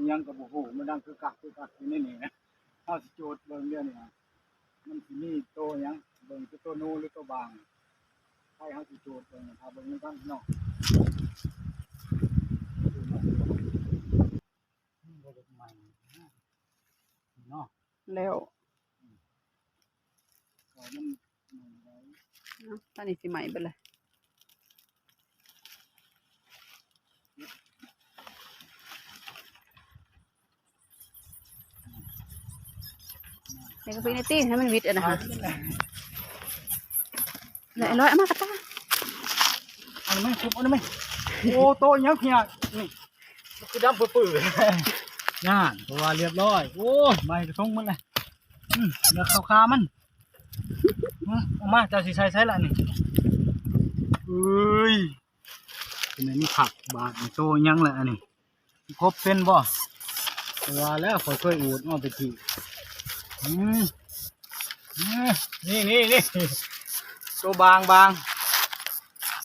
ຫຍັງກໍບໍ່ຮູ້ ມັນດັງກຶກກັກກຶກກັກຢູ່ໃນນີ້ນະ. ເຮົາຊິຈູດເບິ່ງດຽວນີ້ນະ ມັນຊິມີໂຕຫຍັງ ເບິ່ງຄືໂຕໜູ ຫຼື ໂຕບາງ. ໃຜເຮົາຊິຈູດເບິ່ງ ຖ້າເບິ່ງນຳກັນເນາະ. ມັນບໍ່ໄດ້ໄໝ້ເນາະ ແລ້ວ ເອົາ ຕອນນີ້ຊິໄໝ້ເບິດແລ້ວ. ນີ້ກໍເປັນໄອ້ຕິ ໃຫ້ມັນຫວິດອັນນັ້ນຫາ. ເອົາ ເອົາ ເອົາມາກະຕາ ເອົາມາ ເອົາມາ. ໂອ້ ໂຕອີຫຍັງເນຍ ນີ້ ຄືດຳປຶ້ອໆ. ນັ້ນ ເພາະວ່າລຽບຮ້ອຍ. ໂອ້ຍ ໄໝ້ກະທົງມັນແຫຼະ. ອືມ ເຫຼືອຂາໆມັນ. ອືມ ເອົາມາ ເຈົ້າຊິໃສ່ໃສລະນີ້? ເອີຍ ເປັນອັນນີ້ຄັກ ບາດນີ້ໂຕຫຍັງລະອັນນີ້? ກົບເປັນບໍ່? ວ່າແລ້ວ ຂ້ອຍເຄີຍອູດເອົາແຕ່ກີ້. ອືມ ນີ້ ນີ້ ນີ້ ໂຕບາງໆ.